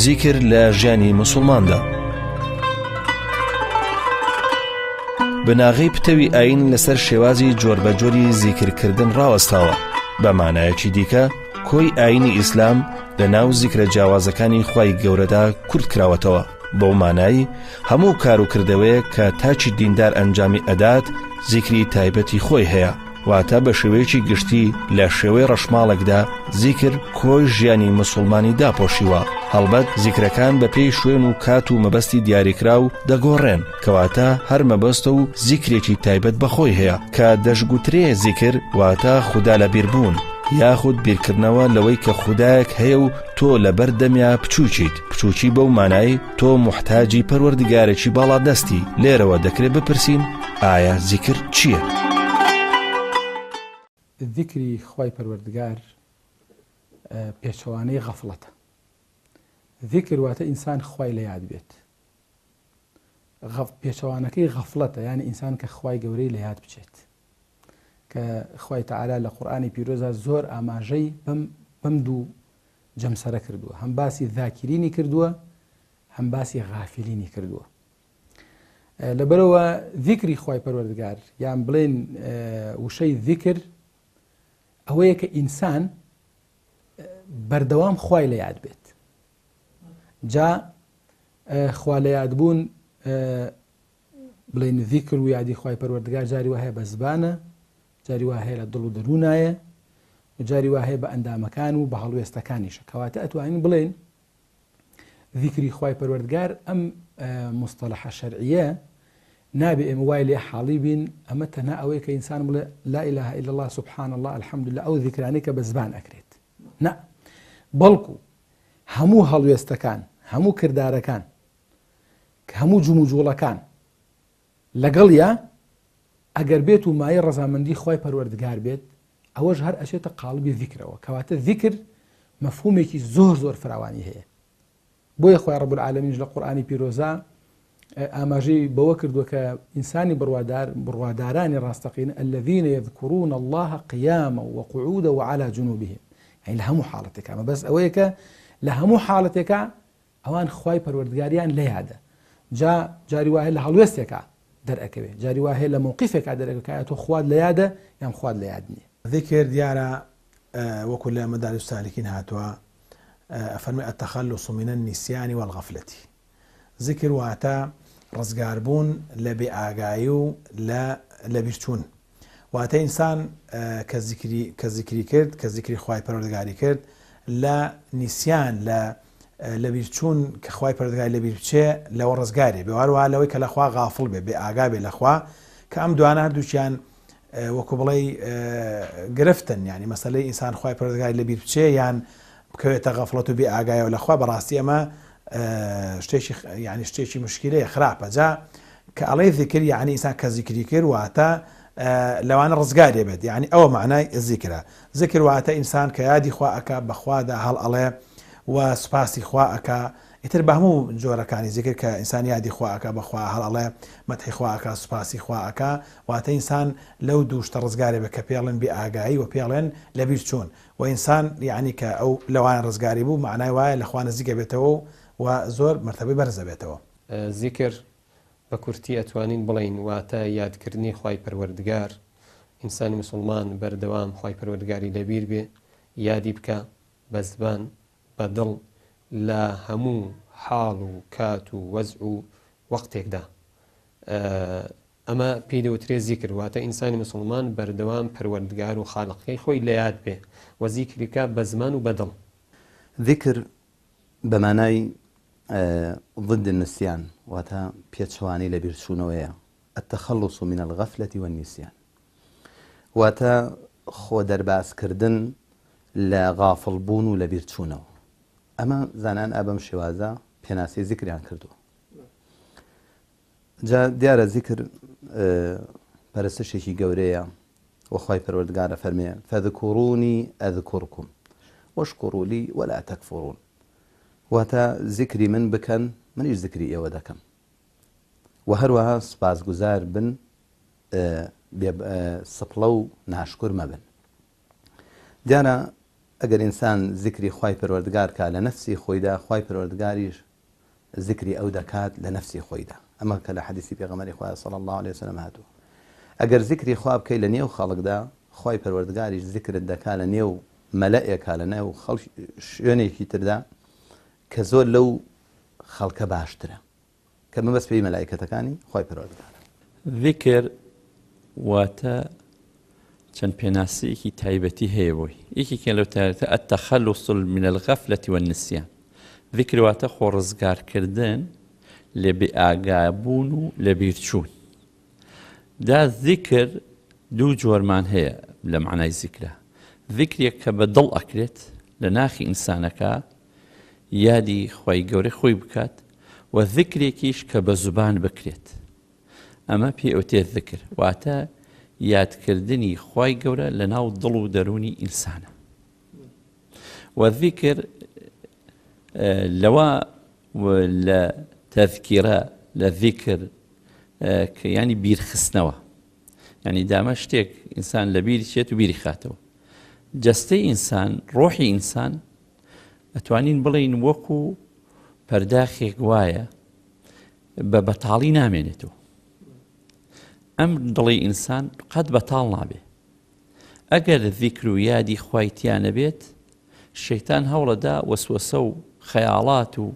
زیکر لە ژیانی موسڵماندا. بناغەی پتەوی ئایین لەسەر شێوازی جۆربەجۆری زیکرکردن ڕاوەستاوە، بە مانایەکی دیکە کۆی ئایینی ئیسلام لە ناو زیکرە جیاوازەکانی خوای گەورەدا کورت کراوەتەوە، بەو مانای هەموو کار و کردەوەیەک کە تاکی دیندار ئەنجامی ئەدات زیکری تایبەتی خۆی هەیە. واتە بە شێوەیەکی گشتی لە شێوەی ڕەشماڵێکدا زیکر کۆی ژیانی مسوڵمانی داپۆشیوە، هەڵبەت زیکرەکان بە پێی شوێن و کات و مەبەستی دیاریکراو دەگۆڕێن، کەواتە هەر مەبەستە و زیکرێکی تایبەت بە خۆی هەیە، کە دەشگوترێ زیکر واتە خودا لە بیربوون، یاخود بیرکردنەوە لەوەی کە خودایەک هەیە و تۆ لەبەر دەمیا بچووکیت، بچووکی بەو مانای تۆ موحتاجی پەروەردگارێکی باڵادەستی، لێرەوە دەکرێ بپرسین ئایا زیکر چییە؟ زیکری خوای پەروەردگار پێچەوانەی غەفڵەتە. زیکر واتە ئینسان خوای لە یاد بێت. پێچەوانەکەی غەفڵەتە یانی ئینسان کە خوای گەورەی لە یاد بچێت. کە خوای تەعالا لە قورئانی پیرۆزا زۆر ئاماژەی بەم بەم دوو جەمسەرە کردووە هەم باسی ذاکرینی کردووە هەم باسی غافلینی کردووە لەبەرەوە ذیکری خوای پەروەردگار یان بڵێن وشەی ذیکر ئەوەیە کە ئینسان بەردەوام خوای لە یاد بێت جا خوا لە یادبوون بڵێن ذیکر و یادی خوای پەروەردگار جاری وا هەیە بە زبانە جاری وا هەیە لە دڵ و دەروونایە و جاری وا هەیە بە ئەندامەکان و بە هەڵوێستەکانیشە کەواتە ئەتوانین بڵێن ذیکری خوای پەروەردگار ئەم مستەلەحە شەرعیە نابێ ئێمە وای لێ حاڵی بین ئەمە تەنها ئەوەیە کە ئینسان بڵێ لا اله الا الله سبحان الله الحمد لله ئەو ذیکرانەی کە بە زبان ئەکرێت نا بەڵکو هەموو هەڵوێستەکان هەموو کردارەکان هەموو جموجوڵەکان لەگەڵیا ئەگەر بێت و مایەی ڕەزامەندی خوای پەروەردگار بێت ئەوەش هەر ئەچێتە قاڵبی ذیکرەوە کەواتە ذیکر مەفهومێکی زۆر زۆر فراوانی هەیە بۆیە خوای رب العالمینش لە قورئانی پیرۆزا ئاماژەی بەوە کردووە کە ئینسانی بڕوادار بڕوادارانی ڕاستەقینە الذين يذكرون الله قياما وقعودا وعلى جنوبهم يعني لە هەموو حاڵەتێکا مەبەست ئەوەیە کە لە هەموو حاڵەتێکا ئەوان خوای پەروەردگاریان لەیادە جا جاری وا هەیە لە هەڵوێستێکا دەرئەکەوێ جاری وا هەیە لە مەوقیفێکا دەرئەکەوێ کە ئایا تۆ خوات لەیادە یان خوات لەیاد نییە. ذکر دیارە وەکو لە مدارج السالکین هاتووە ئەفەرموێ التخلص من النسیان والغفلە ذکر واتە ڕزگاربوون لە بێ ئاگایی و لە لەبیرچوون واتە ئینسان کە زیکری کە زیکری کرد کە زیکری خوای پەروەردگاری کرد لە نیسیان لە لەبیرچوون کە خوای پەروەردگاری لەبیر بچێ لەوە ڕزگاری بێ هەروەها لەوەی کە لەخوا غافڵ بێ بێ ئاگا بێ لەخوا کە ئەم دوانە هەردووکیان وەکو بڵێی گرفتن یعنی مەسەلەی ئینسان خوای پەروەردگاری لەبیر بچێ یان بکەوێتە غەفڵەت و بێ ئاگایەوە لەخوا بەڕاستی ئەمە شتێکی یعنی شتێکی مشکلەیە خراپە جا کە ئەڵێ ذکر یعنی ئینسان کە زیکری کرد واتە لەوانە ڕزگاری بێت یعنی ئەوە معنای زیکرە ذکر واتە ئینسان کە یادی خوا ئەکا بەخوادا هەڵ ئەڵێ و سوپاسی خوا ئەکا ئیتر بە هەموو جۆرەکانی زیکر کە ئینسان یادی خوا ئەکا بە خوا هەڵ ئەڵێ مەدحی خوا ئەکا سوپاسی خوا ئەکا واتە ئینسان لەو دوو شتە ڕزگاری بێ کە پێی ئەڵێن بێ ئاگایی و پێی ئەڵێن لەبیر چوون و ئینسان یەعنی کە ئەو لەوانە ڕزگاری بوو مەعنای وایە لە خوا نزیک ئەبێتەوە و زۆر مەرتەبەی بەرز ئەبێتەوە. زیکر بە کورتی ئەتوانین بڵێین واتە یادکردنی خوای پەروەردگار، ئینسانی موسوڵمان بەردەوام خوای پەروەردگاری لەبیر بێ یادی بکا بە زبان بە دڵ لە هەموو حاڵ و کات و وەزع و وەقتێکدا ئەمە پێی دەوترێ زیکر واتە ئینسانی موسڵمان بەردەوام پەروەردگار و خالقەکەی خۆی لە یاد بێ و زیکری بکا بە زمان و بە دڵ. ذکر بە مانای ضد النسیان واتە پێچەوانەی لەبیرچوونەوەیە، التخلص من الغفلە والنسیان واتە خۆ دەربازکردن لە غافڵ بوون و لەبیرچوونەوە. ئەمە زانایان ئا بەم شێوازە پێناسەی زیکریان کردووە. جا دیارە زیکر پەرستشێکی گەورەیە و خوای پەروەردگار ئەفەرمێ فاذکرونی اذکرکم واشکروا لی ولا تکفرون واتە زیکری من بکەن منیش زیکری ئێوە دەکەم و هەروەها سوپاسگوزار بن بێ سپڵە و ناشکور مەبن دیارە. ئەگەر ئینسان زیکری خوای پەروەردگار کا لە نەفسی خۆیدا خوای پەروەردگاریش زیکری ئەو دەکات لە نەفسی خۆیدا ئەمە کە لە حەدیسی پێغەمبەری خوا صلی اللە علیە وسلم هاتووە ئەگەر زیکری خوا بکەی لە نێو خەڵکدا خوای پەروەردگاریش زیکرت دەکا لە نێو مەلەئێکا لە نێو خەڵک شوێنێکی تردا کە زۆر لەو خەڵکە باشترە کە مەبەست پێی مەلائیکەتەکانی خوای پەروەردگارە. ذکر واتە چەند پێناسەیەکی تایبەتی هەیە بۆی، یەکێکیان لەو تایبەتە التخلص من الغفلة والنسیان، ذکر واتە خۆ ڕزگارکردن لە بێئاگابوون و لەبیرچوون. دا ذکر دوو جۆرمان هەیە لە مەعنای ذکرە، ذکرێک کە بە دڵ ئەکرێت لە ناخی ئینسانەکە یادی خوای گەورە خۆی بکات و ذکرێکیش کە بە زوبان بکرێت ئەمە پێی ئەوتێت ذکر واتە یادکردنی خوای گەورە لە ناو دڵ و دەروونی ئینسانە و ذکر لەوە لە تەذکیرە لە ذکر کە ینی بیرخستنەوە ینی دامە شتێک ئینسان لە بیری چێت و بیری خاتەوە جەستەی ئینسان ڕۆحی ئینسان ئەتوانین بڵێین وەکو پەرداخێک وایە بە بەتاڵی نامێنێتەوە ئەم دڵی ئینسان قەت بەتاڵ نابێ ئەگەر ذیکر و یادی خوای تیا نەبێت شەیتان هەوڵەدا وەسوەسە و خەیاڵات و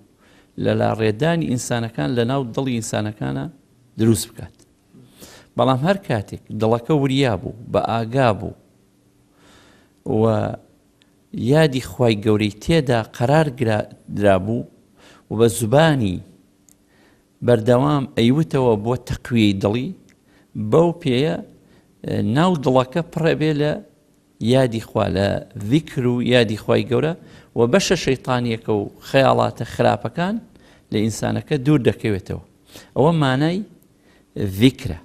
لە لاڕێدانی ئینسانەکان لە ناو دڵی ئینسانەکانە دروست بکات بەڵام هەر کاتێک دڵەکە وریا بوو بە ئاگا بوو و یادی خوای گەورەی تێدا قەرار درابوو و بە زوبانی بەردەوام ئەیوتەوە بۆ تەقویەی دڵی، بەو پێیە ناو دڵەکە پڕەبێ لە یادی خوا لە ذیکر و یادی خوای گەورە و بەشە شەیتانیەکە و خەیاڵاتە خراپەکان لە ئینسانەکە دوور دەکەوێتەوە ئەوە مانای ذیکرە.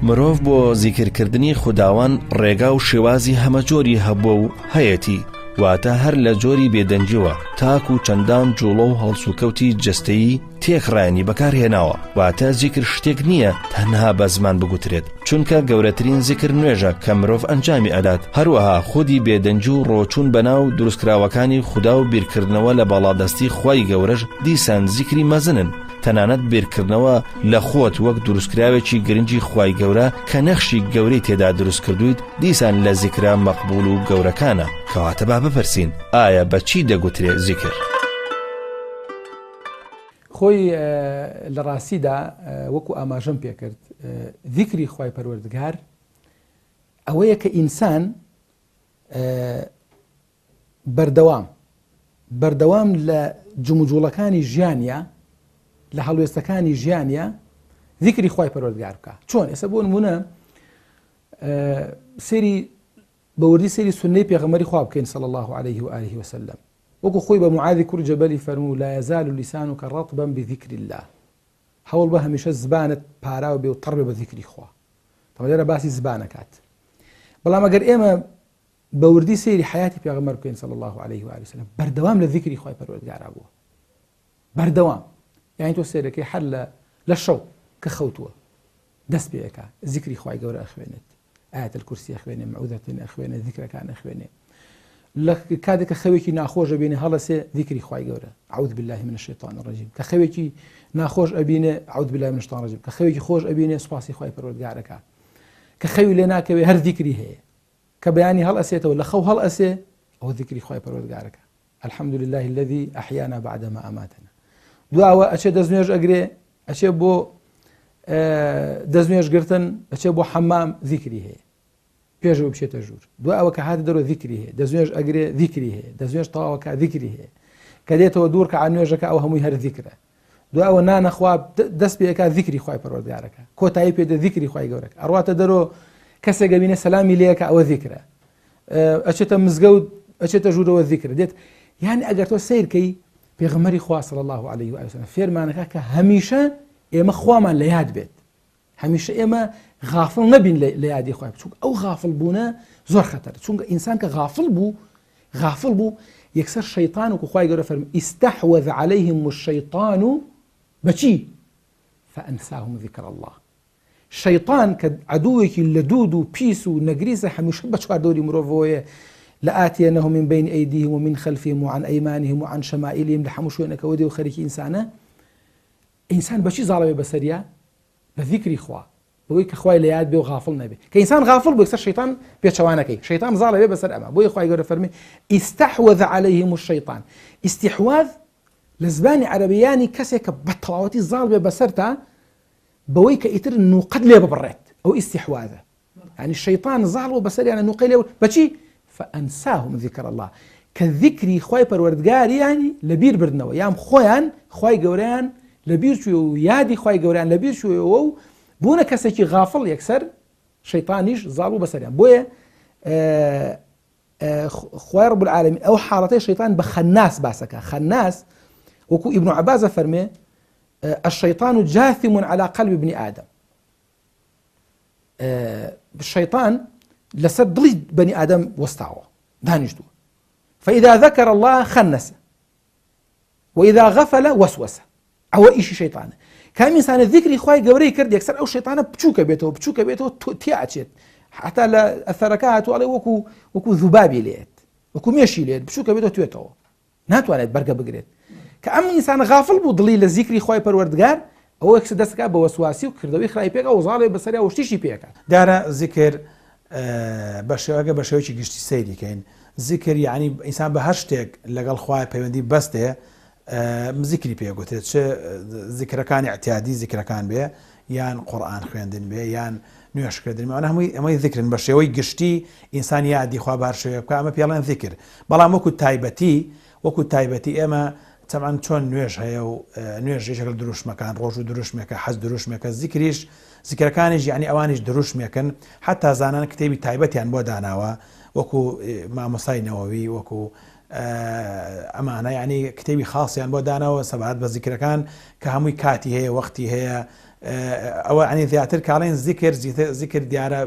مرۆڤ بۆ زیکرکردنی خوداوەند ڕێگا و شێوازی هەمەجۆری هەبووە و هەیەتی، واتە هەر لە جۆری بێدەنگیەوە تاکو چەندان جوڵە و هەڵسوکەوتی جەستەیی تێکڕایانی بەکارهێناوە، واتە زیکر شتێک نییە تەنها بە زمان بگوترێت، چونکە گەورەترین زیکر نوێژە کە مرۆڤ ئەنجامی ئەدات، هەروەها خودی بێدەنگی و ڕۆچوون بەناو دروستکراوەکانی خودا و بیرکردنەوە لە باڵادەستی خوای گەورەش دیسان زیکری مەزنن. تەنانەت بیرکردنەوە لە خۆت وەک دروستکراوێکی گرنگی خوای گەورە کە نەخشی گەورەی تێدا دروست کردوویت دیسان لە زیکرە مەقبول و گەورەکانە کەواتە با بپرسین ئایا بە چی دەگوترێ زیکر؟ خۆی لە ڕاستیدا وەکو ئاماژەم پێکرد زیکری خوای پەروەردگار ئەوەیە کە ئینسان بەردەوام بەردەوام لە جموجوڵەکانی ژیانیا لە هەڵوێستەکانی ژیانیا ذیکری خوای پەروەردگار بکە چۆن ئێستا بۆ نمونە سێری بەوردی سەیری سنەی پێغەمبەری خوا بکەین صلی الله علیه و آله وسلم وەکو خۆی بە معاذی کوڕ جەبەلی فەرموو لا يزال لسانك رطبا بذكر الله هەوڵ بە هەمیشە زبانت پاراو بێ و تەڕ بێ بە ذیکری خوا تەمە لێرە باسی زبانەکات بەڵام ئەگەر ئێمە بە وردی سەیری حەیاتی پێغەمبەر بکەین صلی اللە علیه و آله وسلم بەردەوام لە ذیکری خوای پەروەردگارا بووە بەردەوام یعنی تۆ سەیرەکەی هەر لە لە شەو کە خەوتووە دەست پێەکە ذیکری خوای گەورە ئەخوێنێت آیات الکرسی ئەخوێنێ معوذەتین ئەخوێنێ ذیکرەکان ئەخوێنێ لە کاتێک کە خەوێکی ناخۆش ئەبینێ هەڵەسێ ذیکری خوای گەورە اعوذ بالله من الشیطان الرجیم کە خەوێکی ناخۆش ئەبینێ اعوذ بالله من الشیطان الرجیم کە خەوێکی خۆش ئەبینێ سوپاسی خوای پەروەردگارەکە کە خەوی لێ ناکەوێ هەر ذیکری هەیە کە بەیانی هەڵئەسێتەوە لە خەو هەڵئەسێ ئەوە ذیکری خوای پەروەردگارەکە الحمد لله الذي احیانا بعدما اماتنا دواوە ئەچێ دەستنوێژ ئەگرێ ئەچێ بۆ دەستنوێژ گرتن ئەچێ بۆ حەمام ذیکری هەیە پێشەوە بچێتە ژوور دو ئەوە کە هاتە دەرەوە ذیکری هەیە دەستنوێژ ئەگرێ ذیکری هەیە دەستنوێژ تەواوەکە ذیکری هەیە کە دێتەوە دوور کە نوێژەکە ئەو هەمووی هەر ذیکرە دوای ئەوە نانەخوا دەست پێ ئەکا زیکری خوای پەروەردگارەکە کۆتایی پێ دێ زیکری خوای گەورەکە ئەڕواتە دەرۆ کەسێک ئەبینێ سەلامی لێکە ئەوە زیکرە ئەچێتە مزگەوت ئەچێتە ژوورەوە زیکرە دێت یان ئەگەر تۆ سیرکەی پێغەمبەری خوا صلی الله علیه و سلم فێرمانەکە کە هەمیشە ئێمە خوامان لە یاد بێت هەمیشە ئێمە غافڵ نەبین لە یادی خۆی چونکە ئەو غافڵ بوونە زۆر خەتەر چونکە ئینسان کە غافڵ بوو غافڵ بوو یەکسەر شەیتان و خوای گەورە فەرمی استحوذ عليهم الشيطان بەچی فأنساهم ذكر الله شەیطان کە عدوێکی لە دوود و پیس و نەگریسە هەمیشە بە چواردەوری مرۆڤەوەیە. لآتینهم من بین ایدیهم و من خلفهم و عن ایمانهم و عن شمائلهم لە هەموو شوێنەکەوە دێ و خەریکی ئینسانە. ئینسان بەچی زاڵەوێ بەسەریا؟ بە ذیکری خوا، بەوەی کە خوای لە یاد بێ و غافڵ نەبێ. کە ئینسان غافڵ بوو یەکسەر شەیتان پێچەوانەکەی، شەیتان زاڵەوێ بەسەر ئەمە. بۆیە خوای گەورە فەرمی استحوذ علیهم الشیطان. استحواذ لە زبانی عەرەبی یانی کەسێک کە بە تەواوەتی زاڵ بێ بەسەرتا بەوەی کە ئیتر نوقەت لێ ببڕێت، ئەو ئیستیحواذە. یعنی شەیتان زاڵ بوو بەسەریانە نوقەی لێ بەچی؟ فأنساهم ذکر الله کە ذیکری خوای پەروەردگاریانی لەبیر بردنەوە یان خۆیان خوای گەورەیان لەبیر چووە و یادی خوای گەوریان لەبیر چووەوە و بوونە کەسێکی غافڵ یەکسەر شەیتانیش زاڵ بوو بەسەریان. بۆیە خوای رب العالمین ئەو حاڵەتەی شەیتان بە خەناس باسەکە. خەناس وەکو ئیبن عەباس فەرمێ الشیطان جاثم على قلب ابن آدم. شەیطان لەسەر دڵی بەنی ئادەم وەستاوە دانیشتووە فإذا ذكر الله خنس وإذا غفل وسوس ئەوە ئیشی شەیطانە کام ئینسانە ذیکری خوای گەورەی کرد یەکسەر ئەو شەیطانە بچووکە بێتەوە بچووکە بێتەوە تێ ئەچێت حتا لە ئەثەرەکە هاتوو ئەڵێ وەکو وەکو ذوبابی لێت وەکو مێشی لێت بچووکە بێتەوە توێتەوە ناتوانێت بەرگە بگرێت کە ئەم ئینسان غافڵ بوو دڵی لە زیکری خوای پەروەردگار ئەوە یەکسەر دەستکا بە وەسواسی و کردەوەی خراپی پێکا و زاڵێ بەسەریا و شتیشی پێکا. دیارە زیکر بە شێوەگە بە شێوەیەکی گشتی سەیری کەین زیکر یەعنی ئینسان بە هەر شتێک لەگەڵ خوای پەیوەندی بەستێ زیکری پێ گوترێت چ زیکرەکانی ئیعتیادی زیکرەکان بێ یان قورئان خوێندن بێ یان نوێژکردن ئەمانە هەمووی ئەمەی زیکرن بە شێوەی گشتی ئینسان یادی خوا بە هەر شێوەیەک بکا ئەمە پێڵێن زیکر بەڵام وەکو تایبەتی وەکو تایبەتی ئێمە تەبعەن چۆن نوێژ هەیە و نوێژ یەکێک لە دروشمەکان ڕۆژوو دروشمێکە حەج دروشمێکە زیکریش زیکرەکانیش یعنی ئەوانیش دروشمێکن حتا زانان کتێبی تایبەتیان بۆ داناوە وەکو مامۆستای نەوەوی وەکو ئەمانە یعنی کتێبی خاصیان بۆ داناوە سەبارەت بە زیکرەکان کە هەمووی کاتی هەیە وەختی هەیە ئەوە عنی زیاتر کاڵێن زیکر زیکر دیارە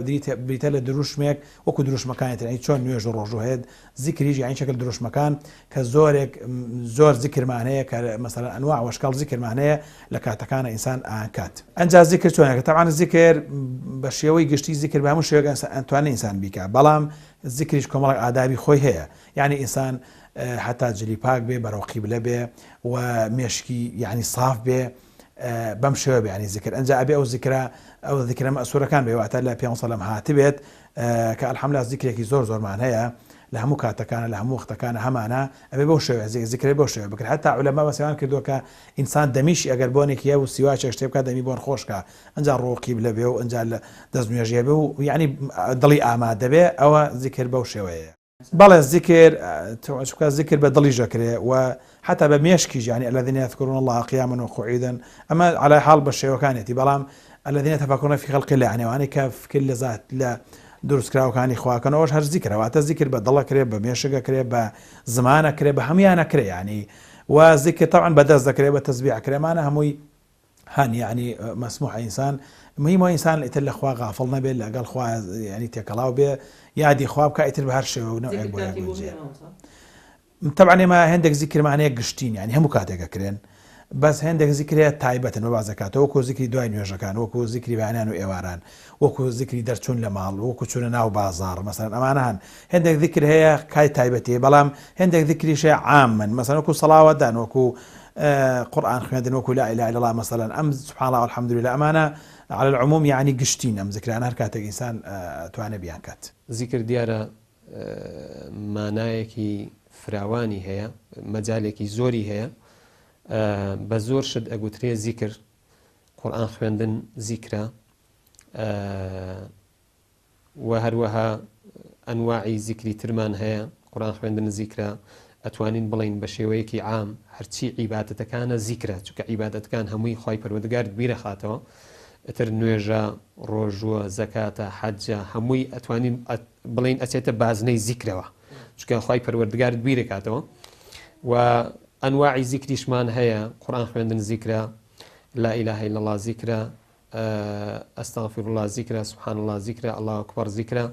بریتە لە دروشمێک وەکو دروشمەکانی تر چۆن نوێژ و ڕۆژوو هەیە زیکریش یعنی شکل دروشمەکان کە زۆرێک زۆر زیکرمان هەیە کە مەسەلەن ئەنواع وەشکاڵ زیکرمان هەیە لە کاتەکانە ئینسان ئاکات ئەنجا زیکر چۆنێکە تەبعەن زیکر بە شێوەی گشتی زیکر بە هەموو شێوەیەک ئەتوانێت ئینسان بیکا بەڵام زیکریش کۆمەڵێک ئادابی خۆی هەیە یعنی ئینسان هەتا جلی پاک بێ بەرەو قیبلە بێ و مێشکی یعنی ساف بێ بەم شێوە بێ یعنی زیکر ئەنجا ئەبێ ئەو زیکرە ئەو زیکرە مەئسورەکان بێ واتە لە پێ سەلام هاتبێت کە الحمدللە زیکرێکی زۆر زۆرمان هەیە لە هەموو کاتەکانە لە هەموو وەختەکانە هەمانە ئەبێ بەو شێوەیە زیکرێ بەو شێوەیە بکرێت هەتا عولەما بەسیان کردووە کە ئینسان دەمیشی ئەگەر بۆنێکی هەبوو سیواچێک شتێ بکات دەمی بۆن خۆش کا ئەنجا ڕوو قیبلە بێ و ئەنجا لە دەست نوێژی هەبێ و یعنی دڵی ئامادە بێ ئەوە زیکر بەو شێوەیە. بەڵێ زیکر چونکە زیکر بە دڵیش ئەکرێ و حتا بە مێشکیش یعنی الذین یذکرون الله قیاما وقعودا ئەمە علی حاڵ بە شێوەکانێتی بەڵام الذین یتفکرون فی خلق الله یعنی ئەوانەی کە فکر لە ذات لە دروستکراوەکانی خوا کەن ئەوەش هەر زیکرە واتە زیکر بە دڵ ئەکرێ بە مێشک ئەکرێ بە زمان ئەکرێ بە هەموویان ئەکرێ یعنی و زیکر طبعا بە دەست دەکرێ بە تەسبیح ئەکرێ ئەمانە هەمووی هەن یەعنی مەسموحە ئینسان مهمە ئینسان ئیتر لە خوا غافڵ نەبێت لەگەڵ خوا یعنی تێکەڵاو بێ یادی خوا بکە ئیتر بە هەر شێوە و نەوعێک بۆ یەگونجێ تەبعەن ئێمە هێندێک زیکرمان هەیە گشتین یعنی هەموو کاتێک ئەکرێن بەس هێندێک زیکر هەیە تایبەتن بە بازە کاتەوە وەکو زیکری دوای نوێژەکان وەکو زیکری بەیانیان و ئێواران وەکو زیکری دەرچوون لە ماڵ وەکو چوونە ناو بازاڕ مەسەلەن ئەمانە هەن هێندێک زیکر هەیە کای تایبەتی هەیە بەڵام هێندێک زیکریش هەیە عامن مەسەلەن وەکو سەڵاوەتدان وەکو قورئان خوێندن وەکو لا اله الا الله مەسەلەن ئەم سبحان الله والحمد لله ئەمانە على العموم یعنی گشتین ئەم زیکرانە هەر کاتێک ئینسان توانێ بیانکات. زیکر دیارە مانایەکی فراوانی هەیە مەجالێکی زۆری هەیە بە زۆر شت ئەگوترێ زیکر قورئان خوێندن زیکرە و هەروەها ئەنواعی زیکری ترمان هەیە قورئان خوێندن زیکرە ئەتوانین بڵێین بە شێوەیەکی عام هەرچی عیبادەتەکانە زیکرە چونکە عیبادەتەکان هەمووی خوای پەروەردگارت بیرەخاتەوە ئیتر نوێژە ڕۆژووە زەکاتە حەجە هەمووی ئەتوانین بڵێین ئەچێتە بازنەی زیکرەوە چونکە خوای پەروەردگارت بیرەکاتەوە و ئەنواعی زیکریشمان هەیە قورئان خوێندن زیکرە لا اله الا الله زیکرە استغفر اللە زیکرە سبحان اللە زیکرە اللە اکبر زیکرە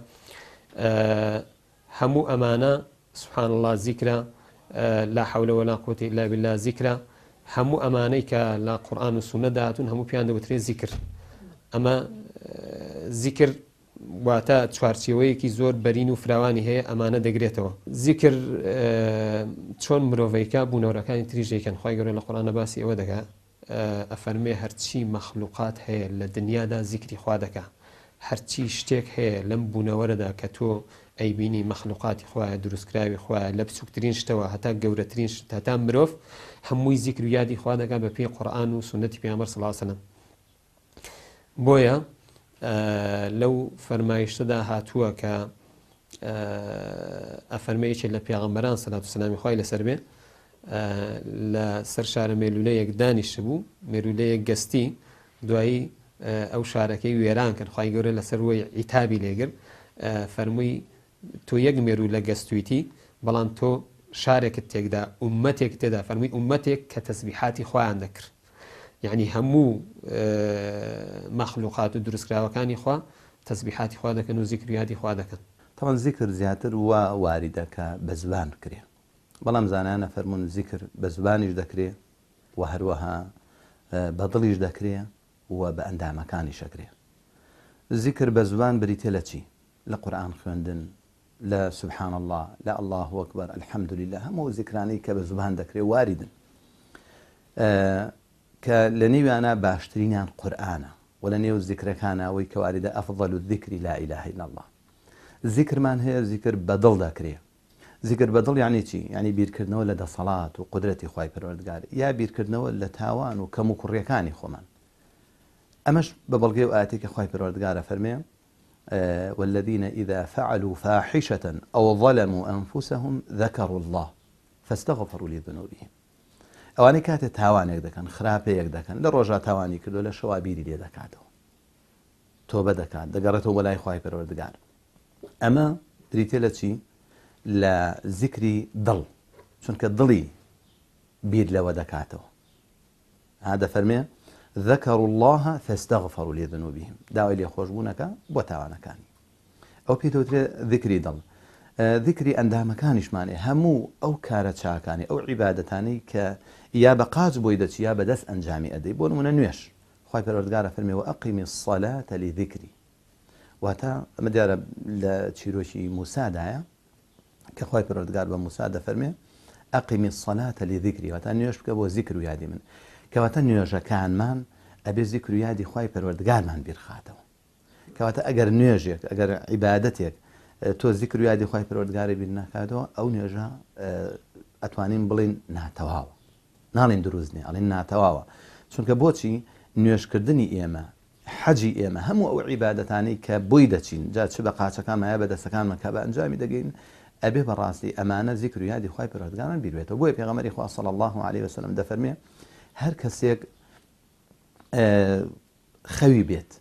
هەموو ئەمانە سبحان اللە زیکرە لا حول ولا قوة الا بالله زیکرە هەموو ئەمانەی کە لە قورئان و سوننەدا هاتوون هەموو پێیان دەوترێ زیکر ئەمە زیکر. واتە چوارچێوەیەکی زۆر بەرین و فراوانی هەیە ئەمانە دەگرێتەوە. زیکر چۆن مرۆڤەیکا بوونەوەرەکانی تریش دەیکەن، خوای گەورە لە قورئانا باسی ئەوە دەکا ئەفەرموێ هەرچی مەخلوقات هەیە لە دنیادا زیکری خوا دەکا، هەرچی شتێک هەیە لەم بوونەوەرەدا کە تۆ ئەیبینی مەخلوقاتی خوایە دروستکراوی خوایە لە بچووکترین شتەوە هەتا گەورەترین شت هەتا مرۆڤ هەمووی زیکر و یادی خوا دەکا بە پێی قورئان و سوننەتی پێغەمبەر صلی اللە علیە وسلم. بۆیە لەو فەرمایشتەدا هاتووە کە ئەفەرمێ یەکێ لە پێغەمبەران سەلات و سەلامی خوای لەسەر بێ لە سەر شارە مێلولەیەک دانیشتبوو مێرولەیەک گەستی دوایی ئەو شارەکەی وێران کرد خوای گەورە لەسەر وەی عیتابی لێگرت فەرمووی تۆ یەک مێروولە گەستویتی بەڵام تۆ شارێکت تێکدا ئوممەتێکت تێدا فەرمووی ئوممەتێک کە تەسبیحاتی خوایان دەکرد یعنی هەموو مەخلوقات و دروستکراوەکانی خوا تەسبیحاتی خوا دەکەن و زیکر و یادی خوا دەکەن. تەبعەن زیکر زیاتر وا واریدە کە بە زبان بکرێ بەڵام زانایان ئەفەرموون زیکر بە زبانیش دەکرێ و هەروەها بە دڵیش دەکرێ و بە ئەندامەکانیش ئەکرێ. زیکر بە زبان بریتیە لە چی؟ لە قورئان خوێندن، لە سبحان اللە، لە اللە اکبر، الحمدللە، هەموو ئەو زیکرانەی کە بە زوبان دەکرێ واریدن کە لە نێویانە باشترینیان قورئانە و لە نێو زیکرەکانە ئەوەی کە واریدە افضل الذکر لا اله الا اللە. زیکرمان هەیە زیکر بە دڵ دەکرێ. زیکر بە دڵ یعنی چی؟ یعنی بیرکردنەوە لە دەسەڵات و قودرەتی خوای پەروەردگار یا بیرکردنەوە لە تاوان و کەموکوڕیەکانی خۆمان. ئەمەش بە بەڵگەی ئەو ئایەتەی کە خوای پەروەردگار ئەفەرمێ والذین اذا فعلوا فاحشة او ظلموا انفسهم ذکروا اللە فاستغفروا لذنوبهم ئەوانەی کاتێ تاوانێک دەکەن خراپەیەک دەکەن لە ڕۆژا تاوانی کردو لە شەوا بیری لێ دەکاتەوە تۆبە دەکات دەگەڕێتەوە بۆ لای خوای پەروەردگار ئەمە بریتە لە چی لە زیکری دڵ چونکە دڵی بیر لەوە دەکاتەوە ها دەفەرمێ، ذکروا اللە فاستغفروا لذنوبهم، داوای لێخۆشبوون ئەکا بۆ تاوانەکانی. ئەوە پێی دەوترێ ذکری دڵ. ذکری ئەندامەکانیشمان هەموو ئەو کارە چاکانەی، ئەو عیبادەتانەی کە یا بە قاچ بۆی دەچی یا بە دەست ئەنجامی ئەدەی. بۆ نموونە نوێژ، خوای پەروەردگار ئەفەرمێ، وأقم الصلاة لذکری. واتە ئەمە دیارە لە چیرۆکی موسادایە، کە خوای پەروەردگار بە موسا دەفەرمێ اقم الصلاة لذکری واتە نوێژ بکە بۆ زیکر و یادی من کەواتە نوێژەکانمان ئەبێ زیکر و یادی خوای پەروەردگارمان بیرخاتەوە کەواتە ئەگەر نوێژێک ئەگەر عیبادەتێک تۆ زیکر و یادی خوای پەروەردگاری بیر ناکاتەوە ئەو نوێژە ئەتوانین بڵین ناتەواوە ناڵین دروست نیە ئەڵێن ناتەواوە چونکە بۆچی نوێژکردنی ئێمە حەجی ئێمە، هەموو ئەو عیبادەتانەی کە بۆی دەچین، جا چ بە قاچەکانمان یا بە دەستەکانمان کە بە ئەنجامی دەگەین، ئەبێ بە ڕاستی ئەمانە زیکر و یادی خوای پەروەردگارمان بیر بێتەوە. بۆیە پێغەمبەری خوا صلی اللە علیە وسلم دەفەرمێ، هەر کەسێک خەوی بێت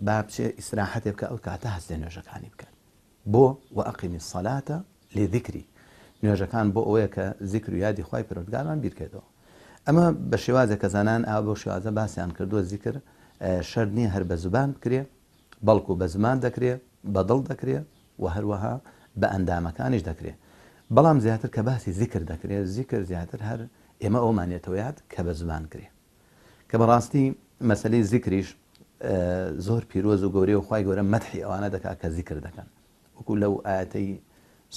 با بچێ ئیسراحەتێ بکا ئەو کاتە هەستێ نوێژەکانی بکات. بۆ، وأقم الصلاة لذکری، نوێژەکان بۆ ئەوەیە کە زیکر و یادی خوای پەروەردگارمان بیرکەێتەوە. ئەمە بە شێوازێک کە زانایان ئاوا بەو شێوازە باسیان کردووە زیکر شەرت نییە هەر بە زبان بکرێ بەڵکو بە زمان دەکرێ بە دڵ دەکرێ و هەروەها بە ئەندامەکانیش دەکرێ بەڵام زیاتر کە باسی زیکر دەکرێ زیکر زیاتر هەر ئێمە ئەومان یەتەوە یاد کە بە زبان کرێ کە بەڕاستی مەسەلەی زیکریش زۆر پیرۆز و گەورەیە و خوای گەورە مەدحی ئەوانە دەکات کە زیکر دەکەن وەکو لەو ئایەتەی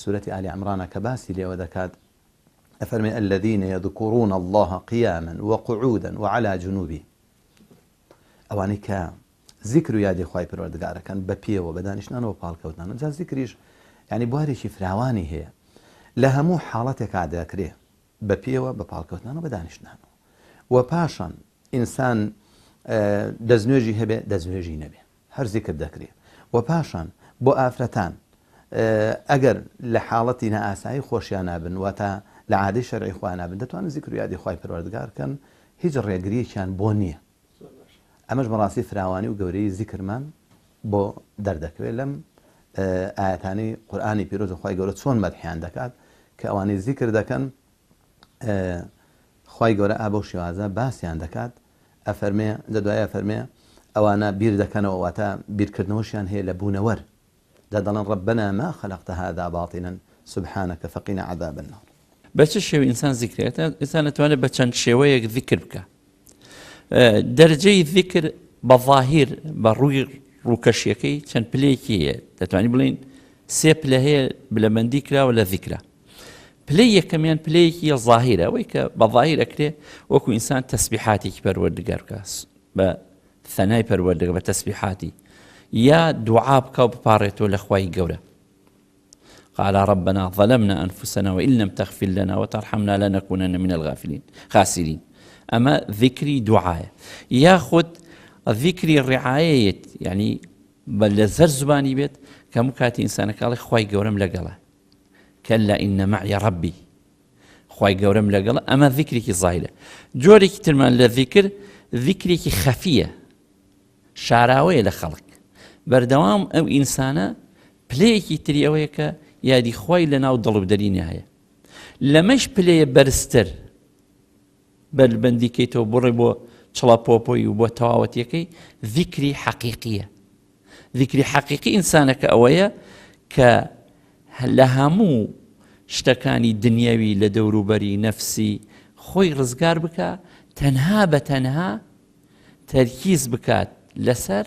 سورەتی ئالی عمرانە کە باسی لێوە دەکات ئەفەرمێ الذین یذکرون الله قیاما وقعودا وعلى جنوبهم ئەوانەی کە زیکر و یادی خوای پەروەردگارەکەن بە پێوە بە دانیشتنانەوە پاڵکەوتنانە جا زیکریش یعنی بوارێکی فراوانی هەیە لە هەموو حاڵەتێکا دەکرێ بە پێوە، بە پاڵکەوتنان و بە دانیشتنانەوە. وە پاشان ئینسان دەستنوێژی هەبێ دەستنوێژی نەبێ هەر زیکر دەکرێ. وە پاشان بۆ ئافرەتان ئەگەر لە حاڵەتی نائاسایی خۆشیان نابن واتە لە عادەی شەرعی خۆیان نابن دەتوانن زیکر و یادی خوای پەروەردگار بکەن هیچ ڕێگریەکیان بۆ نییە. ئەمەش بەڕاستی فراوانی و گەورەیی زیکرمان بۆ دەردەکەوێت لەم ئایەتانەی قورئانی پیرۆز و خوای گەورە چۆن مەدحیان دەکات کە ئەوانەی زیکر دەکەن خوای گەورە ئا بەو شێوازە باسیان دەکات ئەفەرمێ لە دوای ئەفەرمێ ئەوانە بیر دەکەنەوە واتە بیرکردنەوەشیان هەیە لە بوونەوەر جا دەڵێن ربنا ما خلقت هذا باطلا سبحانک فقنا عذاب النار. بە چ شێوە ئینسان زیکر ئینسان دەتوانێت بە چەند شێوەیەک زیکر بکە دەرجەی زیکر بە ظاهیر بە ڕووی ڕووکەشیەکەی چەند پلەیەکی هەیە دەتوانین بڵین سێ پلە هەیە بلەمەندی کراوە لە ذیکرە پلەی یەکەمیان پلەیەکی ظاهیرە ئەوەی کە بە ظاهیر ئەکرێ وەکو ئینسان تەسبیحاتێکی پەروەردگار بکە بە ثەنای پەروەردگار بە تەسبیحاتی یا دوعا بکە و بپاڕێتەوە لە خوای گەورە قال ربنا ظلمنا أنفسنا وإن لم تغفر لنا وترحمنا لنكونن من الغافلين خاسرين ئەمە ذکری دوعاە یاخود ذکری ڕعاەیەت یعنی بە لە زەر زبانی بێت کە هەموو کاتی ئینسانەکەڵی خی گەورم لەگەڵە کلا ان معی ربی خوای گەورەم لەگەڵە ئەمە ذیکرێکی زاهیرە جۆرێکی ترمان لە ذیکر ذیکرێکی خەفیە شاراوەیە لە خەڵک بەردەوام ئەو ئینسانە پلەیەکی تری ئەوەیە کە یادی خوای لە ناو دڵ و دەرینی هەیە لەمەش پلەیە بەرزتر بەربەندی کەیتەوە بڕێ بۆ چڵە پۆپۆی و بۆ تەواوەتیەکەی ذیکری حەقیقیە ذیکری حەقیقی ئینسانەکە ئەوەیە کە لە هەموو شتەکانی دنیاوی لە دەوروبەری نەفسی خۆی ڕزگار بکە تەنها بە تەنها تەرکیز بکات لەسەر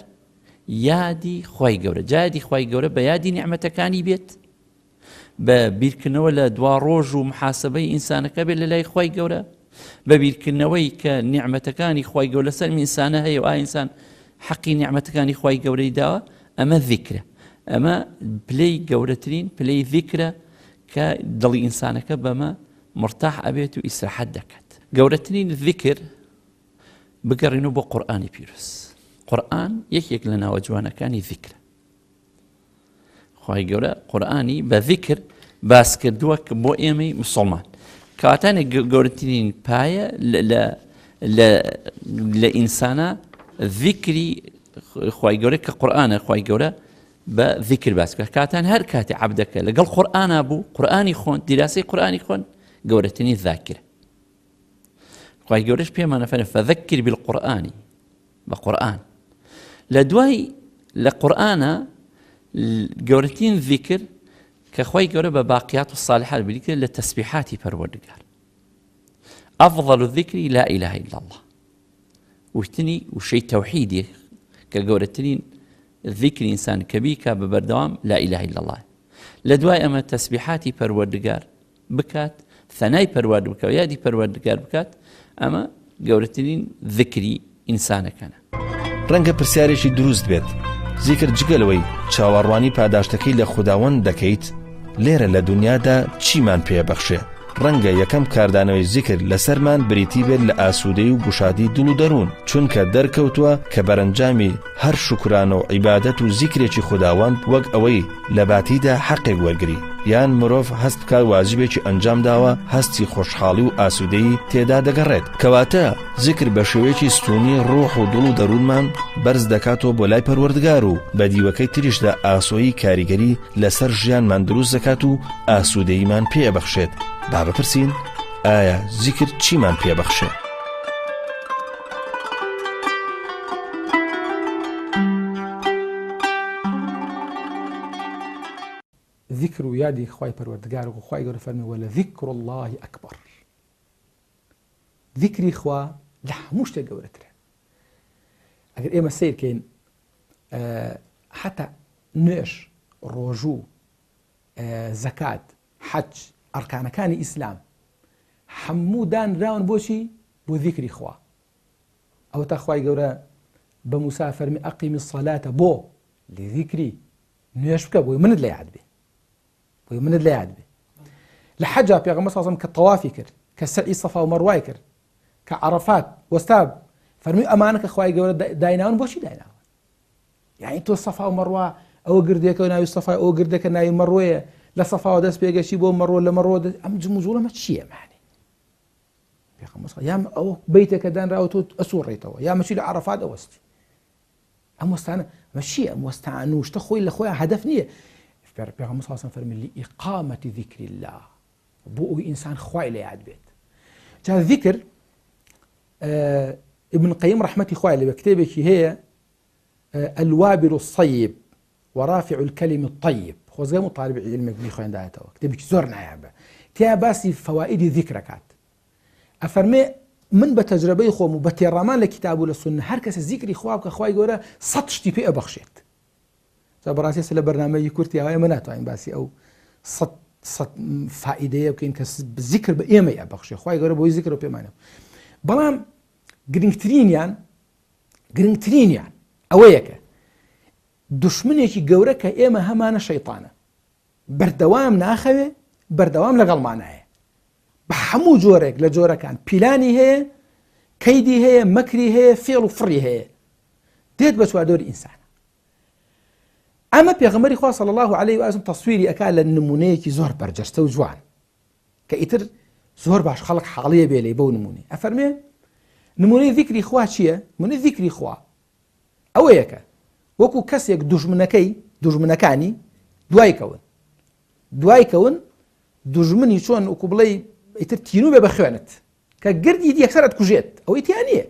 یادی خی گەورە جادی خی گەورە بە یادی نیعممەتەکانی بێت بە بیرکردنەوە لە دواڕۆژ و محاسبەی ئینسانەکە بێت لە لای خوای گەورە بە بیرکردنەوەی کە نیعمەتەکانی خوای گەورە لەسەر ئینسانە هەیە و ئا ئینسان حەقی نیعمەتەکانی خوای گەورەی داوە ئەمە ذیکرە ئەمە پلەی گەورەترین پلەی ذیکرە کە دڵی ئینسانەکە بەمە مرتاح ئەبێت و ئیسراحەت دەکات گەورەترین ذیکر بگەڕینەوە بۆ قورئانی پیرۆز قورئان یەکێک لە ناوە جوانەکانی ذیکرە خوای گەورە قورئانی بە ذیکر باس کردووە کە بۆ ئێمەی مسلمان کەواتانێک گەورەترین پایە لە ئینسانە ذیکری خوای گەورە کە قورئانە خوای گەورە بە ذیکر باس کرد کاتان هەر کاتی عەبدەکە لەگەڵ قورئانا بوو قورئانی خۆن دیراسی قورئانی خۆن گەورەترین ذاکرە خوای گەورەش پێمانە فەرمووی فذکر بالقرآن بە قورئان لە دوای لە قورئانە گەورەترین ذیکر کە خۆی گەورە بە باقیات و صالحات بریتە لە تەسبیحاتی پەروەردگار ئەفضل الذکر لا اله الا الله وتنی وشەی تەوحیدی کە گەورەترین ذیکری ئینسان کە بیکا بە بەردەوام لا اله الا الله لە دوای ئەمە تەسبیحاتی پەروەردگار بکات ثەنای پەروەرد بکا و یادی پەروەردگار بکات ئەمە گەورەترین ذکری ئینسانەکانە. ڕەنگە پرسیارێکی دروست بێت، زیکر جگە لەوەی چاوەڕوانی پاداشتەکەی لە خوداوەند دەکەیت، لێرە لە دونیادا چیمان پێ بەخشێ؟ ڕەنگە یەکەم کاردانەوەی زیکر لەسەرمان بریتی بێت لە ئاسوودەی و گوشادی دڵ و دەروون، چونکە دەرکەوتووە کە بەرەنجامی هەر شوکرانە و عیبادەت و زیکرێکی خوداوەند وەک ئەوەی لە باتیدا حەقێک وەرگری یان مرۆڤ هەست بکات واجبێکی ئەنجام داوە هەستی خۆشحاڵی و ئاسوودەیی تێدا دەگەڕێت کەواتە زیکر بە شێوەیەکی ستوونی ڕۆح و دڵ و دەروونمان بەرز دەکاتەوە بۆ لای پەروەردگار و بە دیوەکەی تریشدا ئاسۆیی کاریگەری لەسەر ژیانمان دروست دەکات و ئاسوودەییمان پێ ئەبەخشێت با بپرسین ئایا زیکر چیمان پێ بەخشێ؟ ذیکر و یادی خوای پەروەردگار وەکو خوای گەورە فەرمی ولذکر اللە اکبر ذیکری خوا لە هەموو شتێک گەورەترە ئەگەر ئێمە سیرکەین حتا نوێژ ڕۆژوو زەکات حەج ئەرکانەکانی ئیسلام هەموو دانراون بۆچی بۆ ذیکری خوا ئەوەتا خوای گەورە بە موسا فەرمی ئەقیم الصلاة بۆ لذیکری نوێژ بکە بۆی منت لە یاد بێ بۆی منت لە یاد بێ لە حەجا پێغەمبەر صلی الله کە تەوافی کرد کە سەعی سەفا و مەڕوای کرد کە عەرەفات وەستا فەرمی ئەمانە کە خوای گەورە دایناون بۆچی دایناون یعنی تۆ سەفا و مەڕوا ئەوە گردێکە ناوی سەفا ئەو گردەکە ناوی مەڕوەیە لە سەفاوە دەست پێگەشی بۆ مەڕۆ لە مەڕۆ ئەم جموجوڵەمە چییە معنی پێغەمبەر صلی یام ئەوە بەیتێکە دانراوە تۆ ئەسوڕێتەوە یا مەچی لە عەرەفات ئەوەستی ئەم وەستانە ئەمە چییە ئەم وەستان و شتە خۆی لە خۆیان هەدەف نییە پێغەمبەر صلی الله فەرمی لئیقامة ذکر الله بۆ ئەوی ئینسان خوای لە یاد بێت جا ذکر ابن قیم ڕەحمەتی خوای لەوێ کتێبێکی هەیە الوابل الصيب ورافع الكلم الطيب خۆزگە و طالب علمێک بیخوێندایەتەوە کتێبێکی زۆر نایابە تیا باسی فەوائیدی ذیکرەکات ئەفەرمێ من بە تەجرەبەی خۆم و بە تێڕامان لە کتاب و لە سوننە هەر کەسە زیکری خوا بکە خوای گەورە سەد شتی پێ ئەبەخشێت. جا بەڕاستی ئێستا لە بەرنامەیەکی کورتی ئاوا ئێمە ناتوانین باسی ئەو سەد سەد فائیدەیە بکەین کە زیکر بە ئێمەی ئەبەخشێ خوای گەورە بۆی زیکر و پێمانە بەڵام گرنگترینیان گرنگترینیان ئەوەیەکە دوشمنێکی گەورە کە ئێمە هەمانە شەیتانە بەردەوام ناخەوێ بەردەوام لەگەڵمانایە بە هەموو جۆرێک لە جۆرەکان پیلانی هەیە کەیدی هەیە مەکری هەیە فێڵ و فڕی هەیە دێت بە چواردۆری ئینسان ئەمە پێغەمبەری خوا صلی الله علیه و آله تەسویری ئەکا لە نمونەیەکی زۆر بەرجەستە و جوان کە ئیتر زۆر باش خەڵک حاڵیە بێ لێی بەو نمونەی ئەفەرمێ نمونەی ذیکری خوا چییە؟ نمونەی ذیکری خوا ئەوەیەکە وەکو کەسێک دوژمنەکەی دوژمنەکانی دوای کەون دوای کەون دوژمنی چۆن وەکو بڵێ ئیتر تینوو بێ بە خوێنت کە گردیت یەکسەر ئەتکوژێت ئەوەی تیا نییە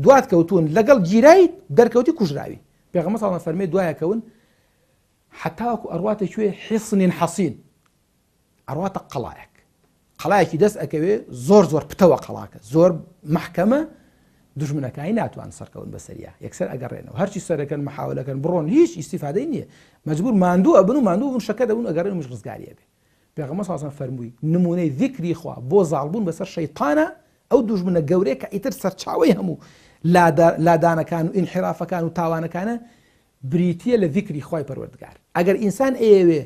دوات کەوتون لەگەڵ گیرایت دەرکەوتی کوژراوی پێغەمبەر صلی الله فەرمێ دوایە کەون حتاوەکو ئەڕواتە کوێ حصن حصین ئەڕواتە قەڵایەک قەڵایەکی دەست ئەکەوێ زۆر زۆر پتەوە قەڵاکە زۆر محکەمە دژمنەکانی ناتوان سەرکەون بەسەریا یەکسەر ئەگەڕێنەوە هەرچی سەرەکەن محاولەکەن بڕۆن هیچ ئیسیفادەی نییە مجبور ماندوو ئەبن و ماندوو بوون شەکە دەبوون ئەگەڕێن مش ڕزگاریە بێ پێغەمبەر صلی اللە علیە وسلم فەرمووی، نموونەی زیکری خوا بۆ زاڵبوون بەسەر شەیتانە، ئەو دوژمنە گەورەیە کە ئیتر سەرچاوەی هەموو لادانەکان و ئینحیرافەکان و تاوانەکانە، بریتییە لە زیکری خوای پەروەردگار. ئەگەر ئینسان ئەیەوێ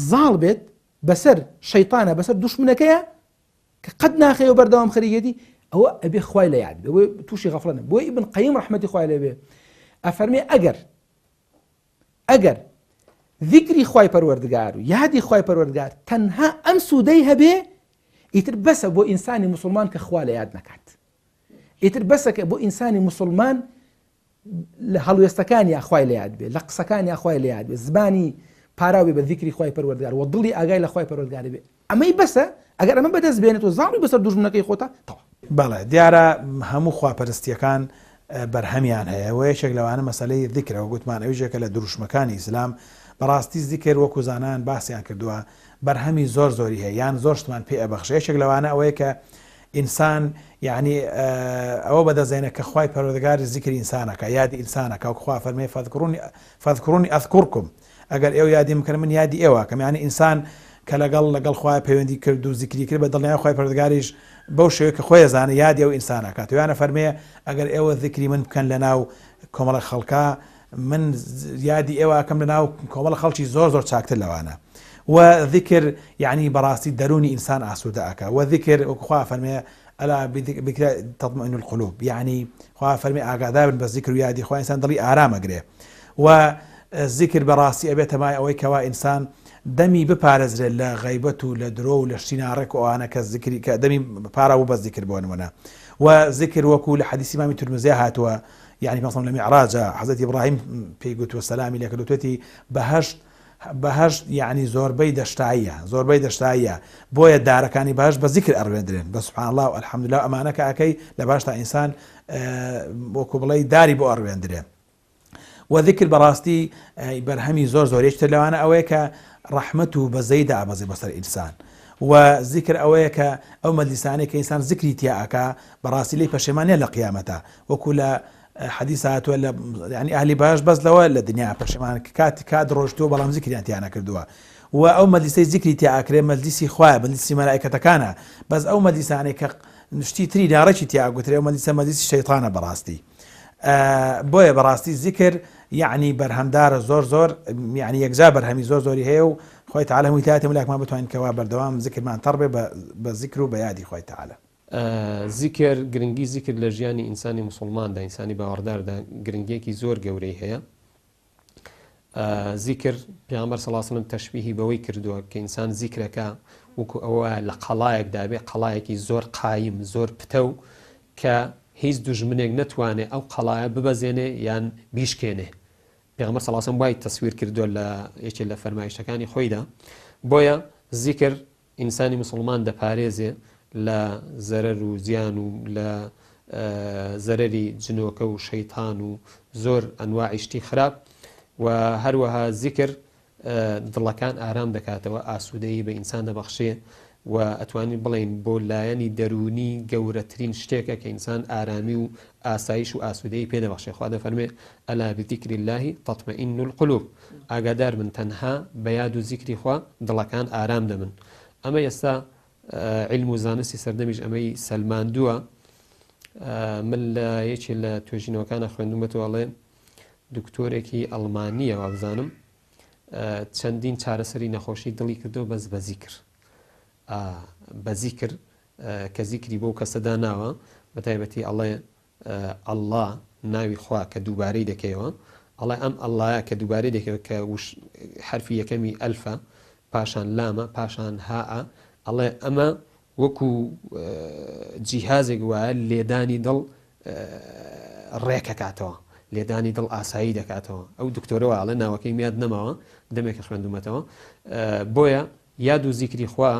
زاڵ بێت بەسەر شەیتانە، بەسەر دوشمنەکەیە کە قەت ناخەوێ و بەردەوام خەریکێتی، ئەوە ئەبێ خوای لە یاد بێ، بۆیە تووشی غەفڵەت نەبێ. بۆیە ئیبن قەیم ڕەحمەتی خوای لێ بێ ئەفەرمێ ئەگەر ئەگەر ذیکری خوای پەروەردگار و یادی خوای پەروەردگار تەنها ئەم سوودەی هەبێ ئیتر بەسە بۆ ئینسانی موسڵمان کە خوا لە یاد نەکات ئیتر بەسە کە بۆ ئینسانی موسڵمان لە هەڵوێستەکان یا خوای لە یاد بێ لە قسەکان یا خوای لە یاد بێ زمانی پاراوێ بە ذیکری خوای پەروەردگار و دڵی ئاگای لە خوای پەروەردگار بێ ئەمەی بەسە ئەگەر ئەمە بەدەست بێنێت و زاڵی بەسەر دوژمنەکەی خۆتا تەواو. بەڵێ دیارە هەموو خواپەرستیەکان بەرهەمیان هەیە وە یەکێک لەوانە مەسەلەی ذیکرە وە گوتمان ئەویش یەکە لە دروشمەکانی ئیسلام بەڕاستی ذیکر وەکو زانایان باسیان کردووە بەرهەمی زۆر زۆری هەیە یان زۆر شتمان پێ ئەبەخشێ یەکێک لەوانە ئەوەیە کە ئینسان یعنی ئەوە بەدەستێنێ کە خوای پەروەردگار زیکری ئینسانەکە یادی ئینسانەکە وەک خوا فەرمێ فاذکرونی فاذکرونی اذکرکم ئەگەر ئێوە یادیم بکەن من یادی ئێوە ئەکەم یانی ئینسان کە لەگەڵ لەگەڵ خوایە پەیوەندی کرد و زیکری کرد بە دڵنیایی خوای پەروەردگاریش بەو شێوەیە کە خۆی ئەزانێ یادی ئەو ئینسانە ئەکات و یانە فەرمێ ئەگەر ئێوە زیکری من بکەن لەناو کۆمەڵە خەڵکا من یادی ئێوە ئەکەم لەناو کۆمەڵە خەڵکی زۆر زۆر چاکتر لەوانە و ذکر یعنی بەڕاستی دەروونی ئینسان ئاسوودە ئەکا و ذکر وەکو خوا فەرمێ الا بذکر تطمئن القلوب یعنی خوا فەرمی ئاگادار بن بە ذکر و یادی خوا ئینسان دڵی ئارام ئەگرێ و زیکر بەڕاستی ئەبێتە مای ئەوەی کەوا ئینسان دەمی بپارێزرێت لە غەیبەت و لە درۆ و لە شتی ناڕێک و ئەوانە کە زیکری کە دەمی پارا بوو بە زیکر بۆ نمونە و زیکر وەکو لە حەدیسی ئیمامی ترمزی هاتووە یعنی پێغەمبەر لە میعراجە حەزرەتی ئیبراهیم پێی گوتووە سەلامی لێ کرد وتوێتی بەهەشت بەهەشت یعنی زۆربەی دەشتاییە زۆربەی دەشتاییە بۆیە دارەکانی بەهەشت بە زیکر ئەڕوێندرێن بە سبحان الله و الحمدلله ئەمانە کە ئەکەی لە بەهەشتا ئینسان وەکو بڵێی داری بۆ ئەڕوێندرێ وە ذکر بەڕاستی بەرهەمی زۆر زۆر یەکتر لەوانە ئەوەیە کە ڕەحمەت و بەزەی دابەزێ بەسەر ئینسان و ذکر ئەوەیە کە ئەو مەجلیسانەی کە ئینسان ذکری تیا ئەکا بەڕاستی لێی پەشێمان نیە لە قیامەتا وەکو لە حەدیث هاتووە لە یعنی ئەهلی باش بەس لەوە لە دنیا پەشێمان کات کات ڕۆشتووە بەڵام ذکریان تیا نەکردووە و ئەو مەجلیسەی ذکری تیا ئەکرێ مەجلیسی خوایە مەجلیسی مەلائکەتەکانە بەس ئەو مەجلیسانەی کە شتی تری ناڕێکی تیا ئەگوترێ ئەو مەجلیسە مەجلیسی شەیتانە بەڕاستی بۆیە بەڕاستی زیکر یەعنی بەرهەمدارە زۆر زۆر یەعنی یەکجار بەرهەمی زۆر زۆری هەیە و خوای تعالی هەمووی تایەتی ملاکمان بتوانین کەوا بەردەوام زیکرمان تەڕ بێ بە زیکر و بە یادی خوای تعالی. زیکر، گرنگی زیکر لە ژیانی ئینسانی موسوڵماندا، ئینسانی باوەڕداردا گرنگیەکی زۆر گەورەی هەیە. زیکر پێغەمبەر صلی اللە علیه وسلم تەشبیهی بەوەی کردووە کە ئینسان زیکرەکە وەکو ئەوە لە قەڵایەکدا بێ قەڵایەکی زۆر قایم زۆر پتەو کە هیچ دوژمنێک نەتوانێ ئەو قەڵایە ببەزێنێ یان بیشکێنێ پێغەمبەر صلی اللە علیه وسلم وای تەسویر کردووە لە یەکێ لە فەرمایشتەکانی خۆیدا بۆیە زیکر ئینسانی موسڵمان دەپارێزێ لە زەرەر و زیان و لە زەرەری جنۆکە و شەیتان و زۆر ئەنواعی شتی خراپ و هەروەها زیکر دڵەکان ئارام دەکاتەوە ئاسوودەیی بە ئینسان دەبەخشێ. و ئەتوانین بڵێین بۆ لایەنی دەروونی گەورەترین شتێکە کە ئینسان ئارامی و ئاسایش و ئاسوودەیی پێ دەبەخشێ خوا دەفەرمێ الا بذکر اللە تطمئن القلوب ئاگادار بن تەنها بە یاد و زیکری خوا دڵەکان ئارام دەبن ئەمە ئێستا عیلم و زانستی سەردەمیش ئەمەی سەلماندووە من لە یەکێ لە توێژینەوەکانە خوێندومەتەوە ئەڵێ دکتۆرێکی ئەڵمانییە وابزانم چەندین چارەسەری نەخۆشی دڵی کردو بەس بە زیکر بە زیکر کە زیکری بۆ کەسە داناوە بە تایبەتی ئەڵێ ئەڵڵا ناوی خوا کە دووبارەی دەکەیەوە ئەڵێ ئەم ئەڵڵایە کە دووبارەی دەکەوە کە حرفی یەکەمی ئەلفە پاشان لامە پاشان هاء ئەڵێ ئەمە وەکو جیهازێک وایە لێدانی دڵ ڕێکەکاتەوە لێدانی دڵ ئاسایی دەکاتەوە ئەو دکتۆرەوە ئەڵێ ناوەکەی میاد نەماوە دەمێکە خوێندومەتەوە بۆیە یاد و زیکری خوا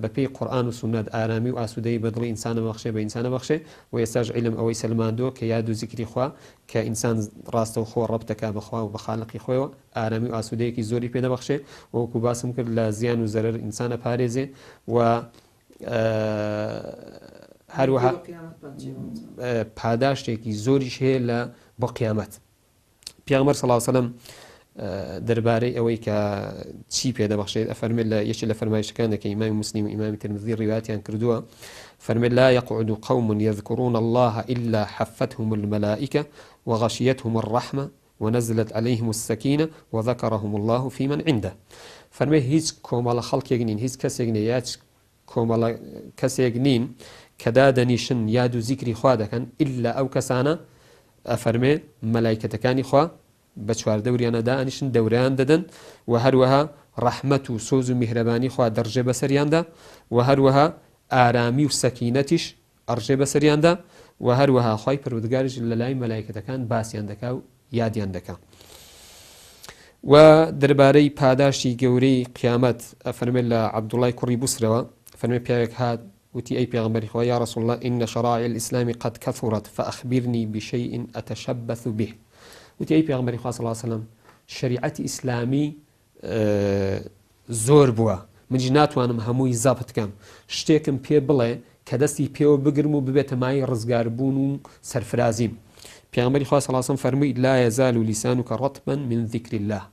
بەپێی قورئان و سوننەت ئارامی و ئاسوودەیی بە دڵی ئینسان ئەبەخشێ بە ئینسان ئەبەخشێ و ئێستاش عیلم ئەوەی سەلماندووە کە یاد و زیکری خوا کە ئینسان ڕاستەوخۆ ڕەبت دەکا بە خوا و بە خالقی خۆیەوە ئارامی و ئاسوودەیەکی زۆری پێ دەبەخشێ و وەکو باسم کرد لە زیان و زەرەر ئینسان ئەپارێزێ و هەروەها پاداشتێکی زۆریش هەیە لە بۆ قیامەت. پێغەمبەر صلی اللە علیە وسلم دەربارەی ئەوەی کە چی پێ دەبەخشێت ئەفەرمێت لە یەکێ لە فەرمایشەکان کە ئیمامی مسلم و ئیمامی ترمذی ڕیوایەتیان کردووە فەرمێت لا يقعد قوم يذكرون الله إلا حفتهم الملائكة وغشيتهم الرحمة ونزلت عليهم السكينة وذكرهم الله في من عنده فەرمێ هیچ کۆمەڵە خەڵکێک نین هیچ کەسێک نیە یا کۆمەڵە کەسێک نین کە دادەنیشن یاد و زیکری خوا دەکەن ئیلا ئەو کەسانە ئەفەرمێ مەلایکەتەکانی خوا بە چواردەوریانە دائەنیشن دەورەیان دەدەن و هەروەها ڕەحمەت و سۆز و میهرەبانی خوا دەڕژێ بەسەریاندا و هەروەها ئارامی و سەکینەتیش ئەڕژێ بەسەریاندا و هەروەها خوای پەروەردگاریش لەلای مەلایکەتەکان باسیان دەکا و یادیان دەکا. و دەربارەی پاداشتی گەورەی قیامەت ئەفەرمێت لە عەبدوڵای کوڕی بوسرەوە فەرمێ پیاوێک هات وتی ئەی پێغەمبەری خوا یا رسول الله ان شرائع الاسلام قد كثرت فاخبرني بشيء اتشبث به وتی ئەی پێغەمبەری خوا صلی الله علیه وسلم شریعەتی ئیسلامی زۆر بووە منیش ناتوانم هەمووی زەبت کەم شتێکم پێ بڵێ کە دەستی پێوە بگرم و ببێتە مایەی ڕزگاربوون و سەرفرازیم پێغەمبەری خوا صلی الله علیه وسلم فەرمووی لا يزال لسانك رطبا من ذکر الله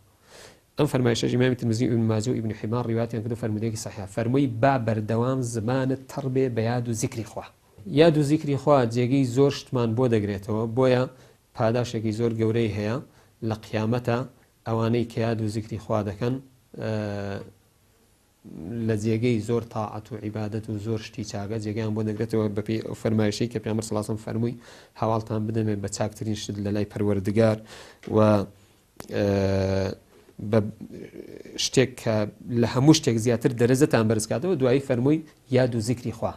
ئەم فەرمایشەش ئیمامی ترمزی و ئیبن ماجە و ئیبن حبان ڕیواتیان کردو فەرموودەیەکی صحیحە فەرمووی با بەردەوام زمانت تەڕ بێ بە یاد و زیکری خوا یاد و زیکری خوا جێگەی زۆر شتمان بۆ دەگرێتەوە بۆیە پاداشێکی زۆر گەورەی هەیە لە قیامەتا ئەوانەی کە یاد و زیکری خوا دەکەن لە جێگەی زۆر تاعەت و عیبادەت و زۆر شتی چاکە جێگەیان بۆ دەگرێتەوە بەپێی ئەو فەرمایشەی کە پێغەمبەر صلی اللە علیه و سلم فەرمووی هەواڵتان بدەمێ بە چاکترین شت لە لای پەروەردگار و بە شتێک کە لە هەموو شتێک زیاتر دەرەجەتان بەرزکاتەوە دوایی فەرمووی یاد و زیکری خوا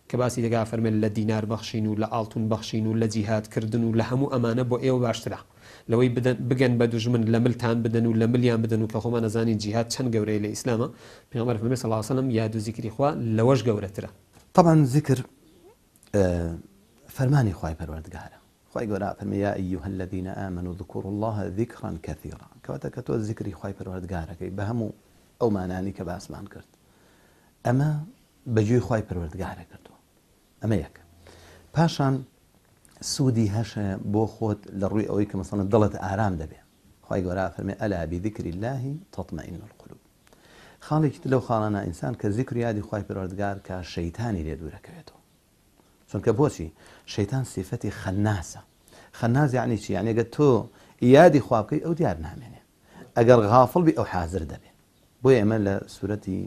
کە باسی دەکا فەرمێ لە دینار بەخشین و لە ئاڵتون بەخشین و لە جیهاد کردن و لە هەموو ئەمانە بۆ ئێوە باشترە لەوەی بدەن بگەن بە دوژمن لە ملتان بدەن و لە ملیان بدەن و کە خۆمان ئەزانین جیهاد چەند گەورەیە لە ئیسلاما پێغەمبەر فەرمێ صلی اللە علیە وسلم یاد و زیکری خوا لەوەش گەورەترە. طبعا زیکر فەرمانی خوای پەروەردگارە خوای گەورە ئەفەرمێ یا ایها الذین آمنوا اذکروا اللە ذکرا کثیرا کەواتە کە تۆ زیکری خوای پەروەردگار ئەکەی بە هەموو ئەو مانانی کە باسمان کرد ئەمە بە گوێی خوای پەروەردگارە کردووە ئەمە یەک پاشان سوودی هەشە بۆ خۆت لە ڕووی ئەوەی کە مەسەڵەن دڵت ئارام دەبێ خوای گەورە ئەفەرمێ ئەلا بذکر الله تطمئن القلوب خاڵێکی تر لەو خاڵانە ئینسان کە زیکر یادی خوای پەروەردگار کە شەیتانی لێ دوورەکەوێتەوە چونکە بۆچی شەیتان سیفەتی خەناسە خەناس یعنی چی یعنی گەر تۆ یادی خوا بکەی ئەو دیار نامێنێ ئەگەر غافڵ بی ئەو حازر دەبێ بۆیە ئێمە لە سورەتی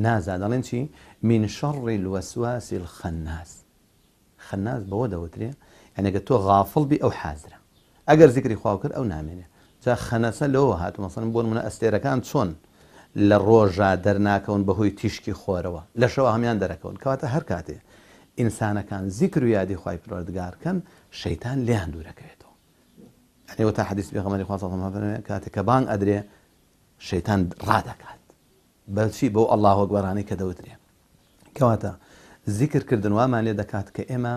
نازا دەڵێن چی من شر الوسواس الخناس خناس بەوە دەوترێ یعنی گەر تۆ غافڵ بی ئەو حازرە ئەگەر زیکری خوا کرد ئەو نامێنێ جا خەنەسە لەوە هاتوو مەسەڵەن بۆ نمونە ئەستێرەکان چۆن لە ڕۆژا دەرناکەون بەهۆی تیشکی خۆرەوە لە شەوا هەمیان دەرەکەون کەواتە هەر کاتێ ئینسانەکان زیکر و یادی خوای پەروەردگار کەن شەیتان لێیان دوورەکەوێتەوە یعنی وەتا حەدیث پێغەمبەری خوا صلی الله علیه و سلم کاتێک کە بانگ ئەدرێ شەیتان ڕادەکات بەچی بەو اللە اکبرانەی کە دەوترێ کەواتە زیکر کردن وامان لێ دەکات کە ئێمە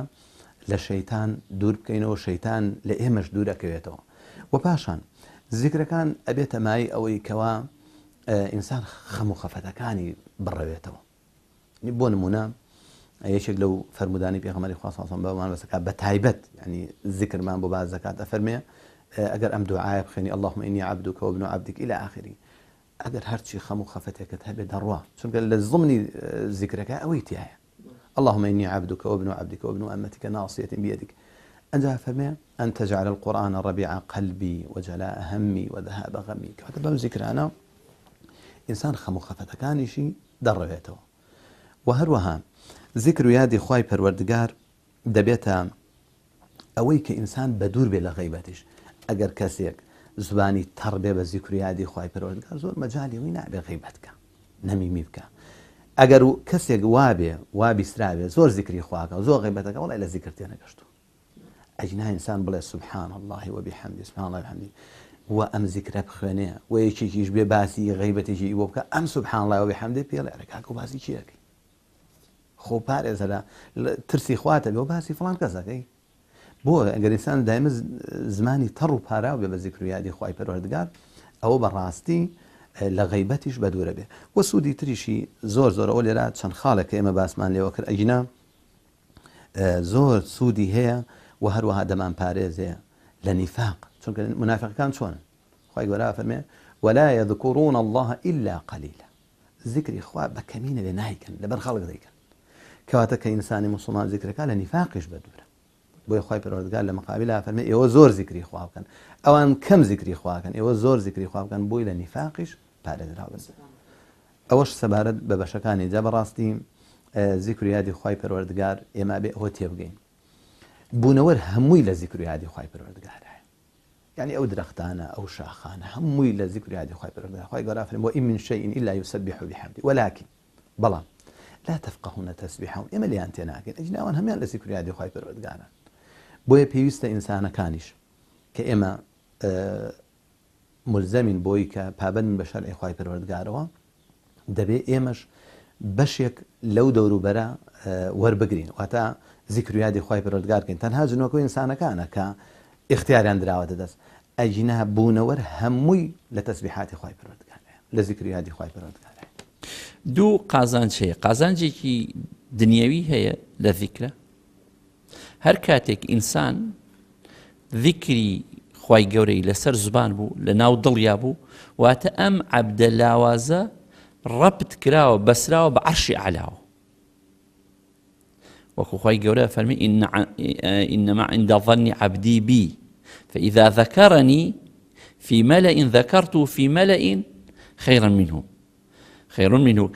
لە شەیتان دوور بکەینەوە شەیتان لە ئێمەش دوور ئەکەوێتەوە و پاشان زیکرەکان ئەبێتە مای ئەوەی کەوا ئینسان خەم و خەفەتەکانی بڕەوێتەوە. بۆ نمونە یەکێک لەو فەرمودانی پێغەمبەری خوا صلی الله علیه و سلم بەمان بەسەکات بە تایبەت یعنی ذکرمان بۆ باس دەکات ئەفەرمێ ئەگەر ئەم دوعایە بخوێنی اللهم إني عبدك وابن عبدك إلى آخره ئەگەر هەرچی خەم و خەفەتێکت هەبێ دەڕوا چونکە لە زمنی زیکرەکە ئەوەی تایە اللهم إني عبدك وابن عبدك وابن أمتك ناصية بيدك ئەنجا فەرمێ أن تجعل القرآن ربيع قلبي وجلاء همي وذهاب غمي کەواتە بەم زیکرانە ئینسان خەم و خەفەتەکانیشی دەڕەوێتەوە وە هەروەها زیکر و یادی خوای پەروەردگار دەبێتە ئەوەی کە ئینسان بەدوور بێ لە غەیبەتیش ئەگەر کەسێک زبانی تەڕ بێ بە زیکر و یادی خوای پەروەردگار زۆر مەجالی ئەوەی نابێ غەیبەت کە نەمیمی بکە ئەگەر کەسێک وابێ وا بیسترابێ زۆر زیکری خواکە زۆر غەیبەتەکە وەڵای لە زیکر تێنەگەشتووە ئەگینا ئینسان بڵێ سبحان اللە وبحمده سبحان اللە وبحمده و ئەم زیکرە بخوێنێ و یەکێکیش بێ باسی غەیبەتێکی بۆ بکە ئەم سبحان اللە وبحمده پێڵێ ئەرێ کاکە باسی چی ئەکەی خۆ پارێزە لە ترسی خواتە بێ و باسی فڵان کەس ئەکەی بۆ ئەگەر ئینسان دایمە زمانی تەڕ و پاراو بێ بە زیکر و یادی خوای پەروەردگار ئەوە بەڕاستی لە غەیبەتیش بەدوورە بێ وە سوودی تریشی زۆر زۆر ئەوە لێرە چەند خاڵێک کە ئێمە باسمان لێوە کرد ئەگینا زۆر سوودی هەیە و هەروەها دەمانپارێزێ لە نیفاق چونکە منافقەکان چۆنن خوای گەورە فەرمێ ولا يذكرون الله إلا قليلا ذکری خوا بە کەمی نەبێ نایکەن لەبەر خەڵک دەیکەن کەواتە کە ئینسانی موسڵمان زیکرەکە لە نیفاقیش بەدوورە بۆیە خوای پەروەردگار لە مقابلا فەرمێ ئێوە زۆر زیکری خوا بکەن ئەوان کەم زیکری خواکەن ئێوە زۆر زیکری خوا بکەن بۆی لە نیفاقیش پارێزراو بن ئەوەش سەبارەت بە بەشەکانی جا بەڕاستی زیکر و یادی خوای پەروەردگار ئێمە بێ ئەوە تێبگەین بوونەوەر هەمووی لە زیکر و یادی خوای پەروەردگارە یعنی ئەو درەختانە ئەو شاخانە هەمووی لە زیکر و یادی خوای پەروەردگار خوای گەورە فەرمی وإن من شيء إلا يسبح بحمده ولكن بەڵام لا تفقهون تسبیحهم ئێمە لێیان تێناگەین ئەگینا ئەوان هەموویان لە زیکر و یادی خوای پەروەردگارن بۆیە پێویستە ئینسانەکانیش کە ئێمە ملزەمین بۆی کە پابەندن بە شەرعی خوای پەروەردگارەوە دەبێ ئێمەش بەشێک لەو دەوروبەرە وەربگرین واتە زیکر و یادی خوای پەروەردگار بکەین تەنها جنۆکە و ئینسانەکانە کە ئیختیاریان دراوەتە دەست ئەگینا بوونەوەر هەمووی لە تەسبیحاتی خوای پەروەردگار لە زیکر و یادی خوای پەروەردگار دوو قازانج هەیە قازانجێکی دنیاوی هەیە لە زیکرە هەر کاتێک ئینسان ذیکری خوای گەورەی لەسەر زبان بوو لە ناو دڵیا بوو واتە ئەم عەبدە لاوازە ڕەبت کراوە بەسراوە بە عەرشی ئەعلاوە وەکو خوای گەورە فەرمی إنما عند ظن عبدي بي فإذا ذكرني في ملأ ذكرته في ملأ خيرا منه خیر منه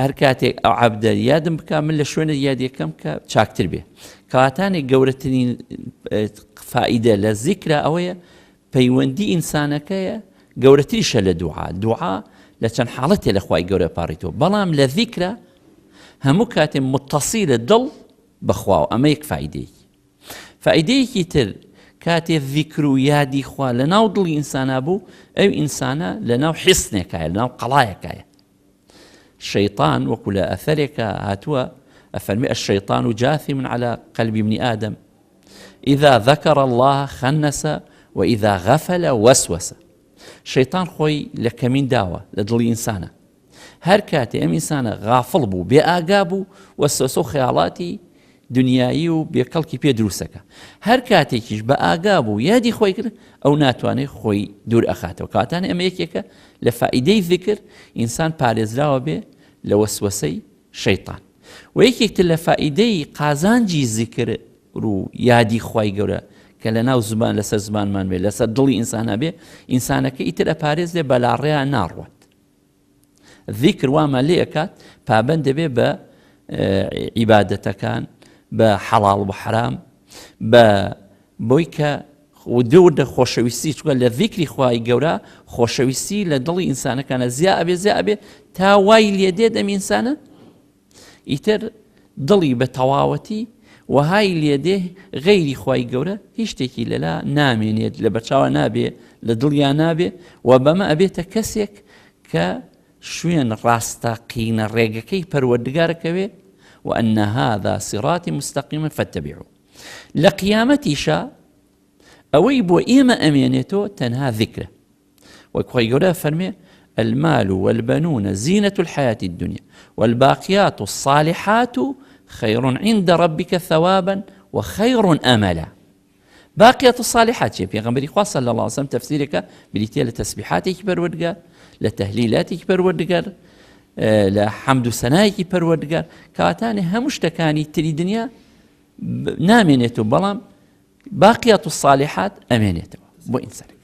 هەر کاتێک ئەو عەبدە یادم بکا من لە شوێنە یادیەکەم کە چاکتر بێ کەواتانێک گەورەترین فائیدە لە زیکرا ئەوەیە پەیوەندی ئینسانەکەیە گەورەتریشە لە دوعا دوعا لە چەند حاڵەتێ لە خوای گەورە پاڕیتەوە بەڵام لە زیکرا هەموو کاتێ متصیلە دڵ بەخواوە ئەمە یەک فائیدەیەکی فائیدەیەکی تر کاتێ ذیکر و یادی خوا لە ناو دڵی ئینسانا بوو ئەو ئینسانە لە ناو حیسنێکایە لە ناو قەڵایەکایە شەیطان وەکو لە ئەثەرێکە هاتووە ئەفەرمی الشیطان جاثم على قلب ابن آدم إذا ذكر الله خنس وإذا غفل وسوس شەیطان خۆی لە کەمین داوە لە دڵی ئینسانە هەر کاتێ ئەم ئینسانە غافڵ بوو، بێ ئاگا بوو، وەسوەسە و خەیاڵاتی دنیایی و بێ کەڵکی پێ دروستەکا. هەر کاتێکیش بە ئاگا بوو، یادی خۆی کرد، ئەو ناتوانێ خۆی دوور ئەخاتەوە. کەواتانێ ئەمە یەکێکە لە فائیدەی ذکر، ئینسان پارێزراوە بێ لە وەسوەسەی شەیتان. وە یەکێک تر لە فائیدەی قازانجی ذکر و یادی خوای گەورە کە لە ناو زبان لەسەر زمانمان بێ، لەسەر دڵی ئینسانا بێ، ئینسانەکە ئیتر ئەپارێزرێ بە لاڕێیا ناڕوات. ذیکر وامان لێ ئەکات پابەند دەبێ بە عیبادەتەکان بە حەڵاڵ و حرام بە بۆی کە دووردە خۆشەویستی چوە لە ذیکری خوای گەورە خۆشەویستی لە دڵی ئینسانەکانە زیا ئەبێ زیا ئەبێ تا وای لێ دێت ئەم ئینسانە ئیتر دڵی بە تەواوەتی وەهای لێدێ غەیری خوای گەورە هیچ شتێکی لەلا نامێنێت لە بەرچاوە نابێ لە دڵیا نابێ و بەمە ئەبێتە کەسێک کە شوێن ڕاستەقینە ڕێگەکەی پەروەردگارەکەوێ وأن هذا صراطي مستقيما فاتبعوه لە قیامەتیشا ئەوەی بۆ ئێمە ئەمێنێتەوە تەنها ذیکرە وەک خوای گەورە فەرمێ. المال والبنون زینة الحیاة الدنیا والباقیات الصالحات خیر عند ربک ثوابا وخیر املا. باقیات الصالحات چیە؟ پێغەمبەری خوا صلی اللە علیە وسلم تەفسیرێکە بریتیە لە تەسبیحاتێکی پەروەردگار، لە تەهلیلاتێکی پەروەردگار، لە حەمد و سەنایەکی پەروەردگار، کەواتانێ هەموو شتەکانی تری دنیا نامێنێت و بەڵام باقیات الصالحات ئەمێنێتەوە بۆ ئینسانەکە.